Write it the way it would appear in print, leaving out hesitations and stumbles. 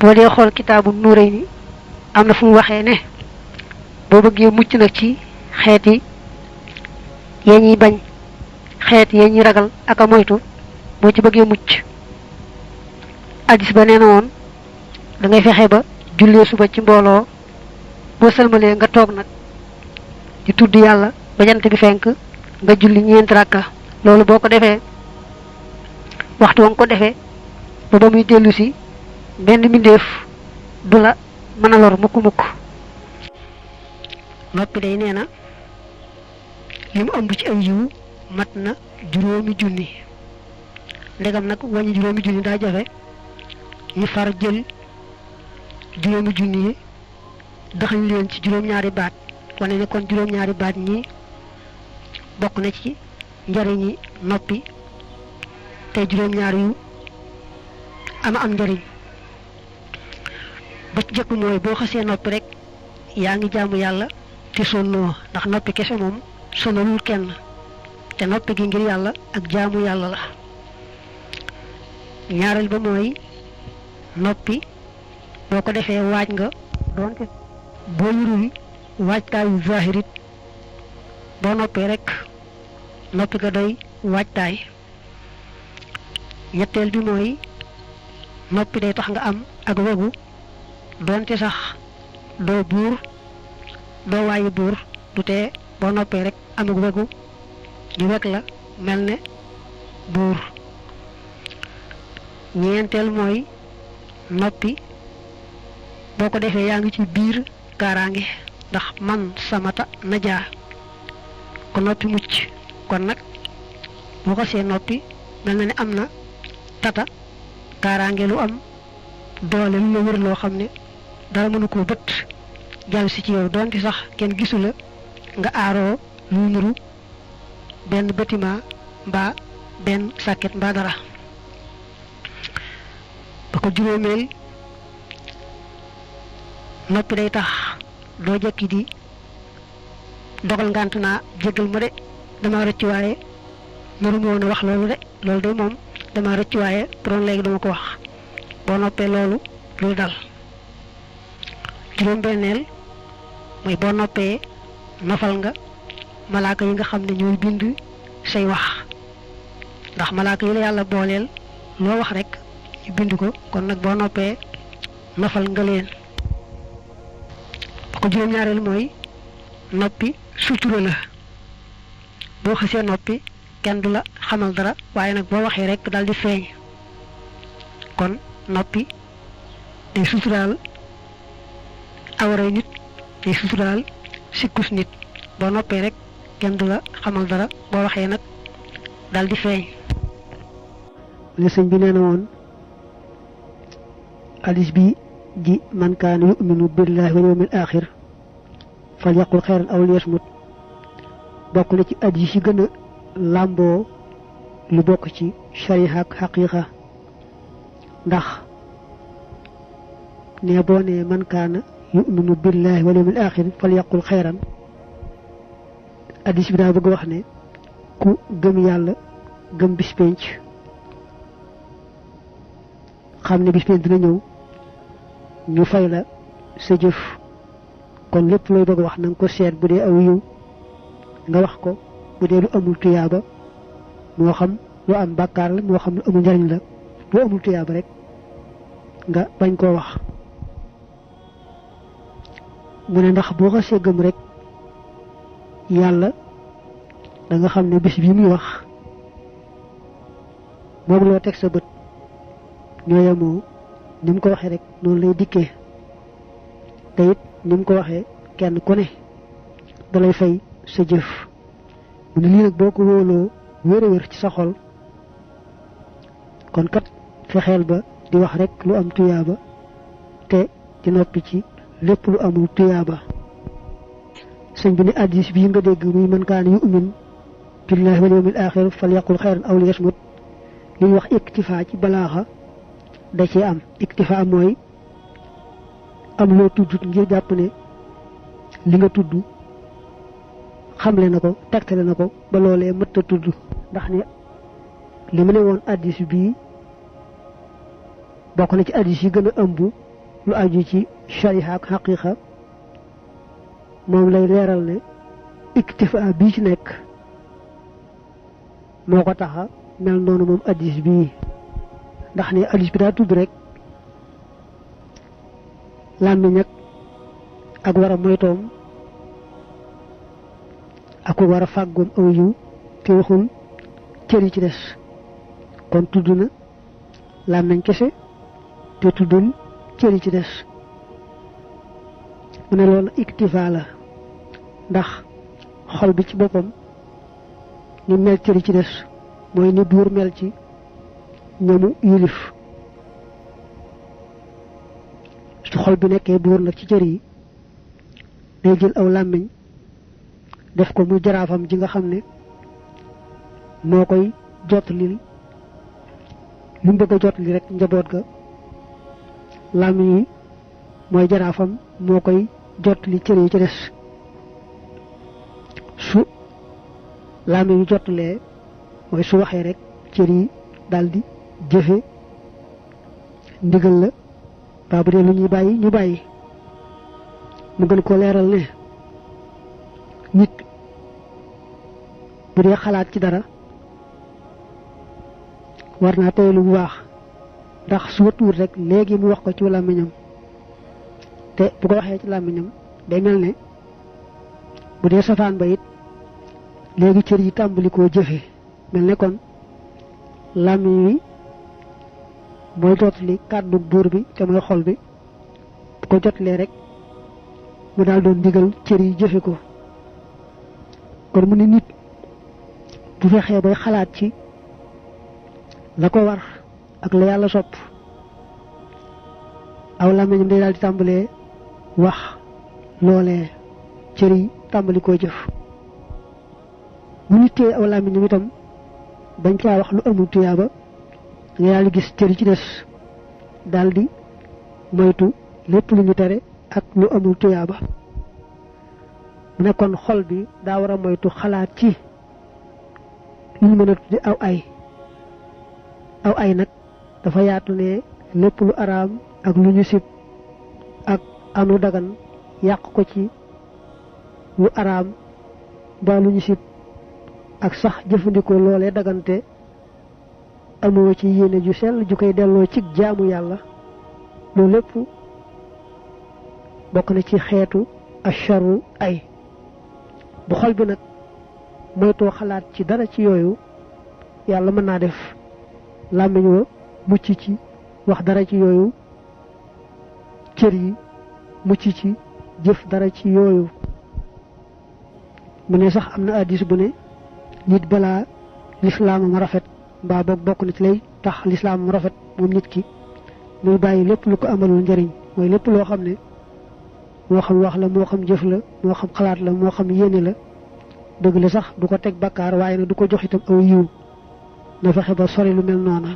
boo dee xool kitaabu Nuurayni am na fu mu waxee ne boo bëggee mucc nag ci xeeti ya ñuy bañ xeeti ya ñuy ragal ak a moytu boo ci bëggee mucc addis ba nee na woon da ngay fexe ba jullee suba ci mbooloo boo sëlmalee nga toog nag di tudd yàlla ba jant bi fenk nga julli 4 rakka loolu boo ko defee waxtu wa nga ko defee ba muy dellu si benn mbindeef du la mën a lor mukk noppi day nee na li mu ëmb ci ay yiw mat na 5 junni ndegam nag wàññi 5 junni daa jafe ñu far jël 5 junni yi daxañ leen ci 2 baat wane ne kon 2 baat ñi bokk na ci njariñi noppi te 2 yu am njariñ ba ci jëkk mooy boo xasee noppi rek yaa ngi jaamu yàlla te sonnoo ndax noppi kese moom sonalul kenn te noppi gi ngir yàlla ak jaamu yàlla la. ñaareel ba mooy noppi boo ko defee waaj nga doonte boo yurul waajtaayu zahirit boo noppee rek noppi ga doy waajtaay. ñetteel bi mooy noppi day tax nga am ak wegu doonte sax doo buur doo waayu buur du tee boo noppee rek am ak wegu ñu weg la mel ne buur. ñeenteel mooy noppi boo ko defee yaa ngi ci biir kaaraange ndax man samata najaa ko noppi mucc kon nag boo ko see noppi mel na ne am na tata kaaraange lu am doole lu la wër loo xam ne dara mënu koo bët jàll si ci yow doonte sax kenn gisu la nga aaroo lu nuru benn bâtiment mbaa benn sàkket mbaa dara. ba ko juróomeel noppi day tax doo jekki di dogal ngant naa jégal ma de dama rëcc waaye naru ma woon a wax loolu de loolu de moom dama rëcc waaye doon léegi dama ko wax boo noppee loolu luy dal. juróom-benneel mooy boo noppee nofal nga malaaka yi nga xam ne ñooy bind say wax ndax malaaka yi la yàlla booleel loo wax rek ñu bind ko kon nag boo noppee nofal nga leen. ba ko juróom-ñaareel mooy noppi sutura la boo xasee noppi kenn du la xamal dara waaye nag boo waxee rek daal di feeñ kon noppi day suturaal awaray nit day suturaal sikkus nit boo noppee rek kenn du la xamal dara boo waxee nag daal di feeñ. li sëñ bi nee na woon hadis bi ji man kaana yu'minu billahi wal yawmil axir fal yaqul xayran aw liyasmut bokk na ci hadis yi gën a làmboo lu bokk ci shariha ak xaqiqa ndax ne boo ne man kaana yu'minu billahi wal yawmil axir fal yaqul xayran hadis bi daa bëgg wax ne ku gëm yàlla gëm bis penc xam ne bis penc dina ñëw ñu fay la sa jëf kon lépp looy bëgg wax na nga ko seet bu dee aw yiw nga wax ko bu dee lu amul tuyaaba moo xam lu am bàkkaar la moo xam lu amul njariñ la lu amul tuyaaba rek nga bañ koo wax. mu ne ndax boo xasee gëm rek yàlla da nga xam ne bis bi muy wax moom loo teg sa bët ñoo yemoo ni mu ko waxee rek noonu lay dikkee te it ni mu ko waxee kenn ku ne da lay fay sa jëf. mu ne lii nag boo ko wóoloo wér a wér ci sa xol kon kat fexeel ba di wax rek lu am tuyaaba te di noppi ci lépp lu amul tuyaaba. sëñ bi ne hadiis bii nga dégg muy man kaana yu'min billahi wal yawmil axir fal yaqul xayran aw liyasmut li ñuy wax iktifaa ci balaaxa da ci am. iktifaa mooy am loo tudd ngir jàpp ne li nga tudd xamle na ko tegtale na ko ba loolee mëtt a tudd ndax ne li mu ne woon hadiis bii bokk na ci hadiis yi gën a ëmb lu aju ci shariha ak haqiqa moom lay leeral ne iktifa bii ci nekk moo ko taxa mel noonu moom addis bii ndax ne addis bi daa tudd rek làmmiñ ak war a moytoom ak war a fàggoom aw yiw te waxul cër yi ci des kon tudd na làmmiñ kese te tuddul cër yi ci des mu ne loolu iktifa la ndax xol bi ci boppam ni mel cër yi ci des mooy ni buur mel ci ñamu yilif su xol bi nekkee buur nag ci cër yi day jël aw làmmiñ def ko muy jaraafam ji nga xam ne moo koy jottali li mu bëgg a jottali rek njaboot ga làmmiñ yi mooy jaraafam moo koy jottali cër yi ci des su làmmiñ yi jottalee mooy su waxee rek cër yi daldi jëfe ndigal la ba bu dee lu ñuy bàyyi ñu bàyyi mu gën ko leeral ne nit bu dee xalaat ci dara war naa teylu bu baax ndax su watuwut rek léegi mu wax ko ci làmmiñam te bu ko waxee ci làmmiñam day mel ne bu dee safaan ba it léegi cër yi tàmbali koo jëfe mel ne kon làmmiñ wi mooy jotali kàddu buur bi te mooy xol bi bu ko jotlee rek mu daal doon ndigal cër yi jëfe ko kon mu ne nit bu fexee bay xalaat ci la ko war ak la yàlla sopp aw làmmiñam day daal di tàmbalee wax loolee cër yi tàmbali koo jëf bu nit tee aw làmmiñam itam bañ caa wax lu amul tuyaaba nga daal di gis cër yi ci des daal di moytu lépp lu ñu tere ak lu amul tuyaaba mu ne kon xol bi daa war a moytu xalaat ci lu ñu mën a tuddi aw ay nag dafa yaatu ne lépp lu araam ak lu ñu sib ak anu dagan yàq ko ci lu araam ba lu ñu sib ak sax jëfandikoo loolee dagante amoo ci yéene ju sell ju koy delloo ci jaamu yàlla loolu lépp bokk na ci xeetu asharu ay bu xol bi nag moytoo xalaat ci dara ci yooyu yàlla mën naa def làmmiñ wa mucc ci wax dara ci yooyu cër yi mucc ci jëf dara ci yooyu mu ne sax am na hadiis bu ne nit balaa lislaamam rafet mbaa boog bokk na ci lay tax lislaamam rafet moom nit ki muy bàyyi lépp lu ko amalul njëriñ mooy lépp loo xam ne moo xam wax la moo xam jëf la moo xam xalaat la moo xam yéene la dëgg la sax du ko teg bakkaar waaye nag du ko jox itam aw yiw na fexe ba sori lu mel noona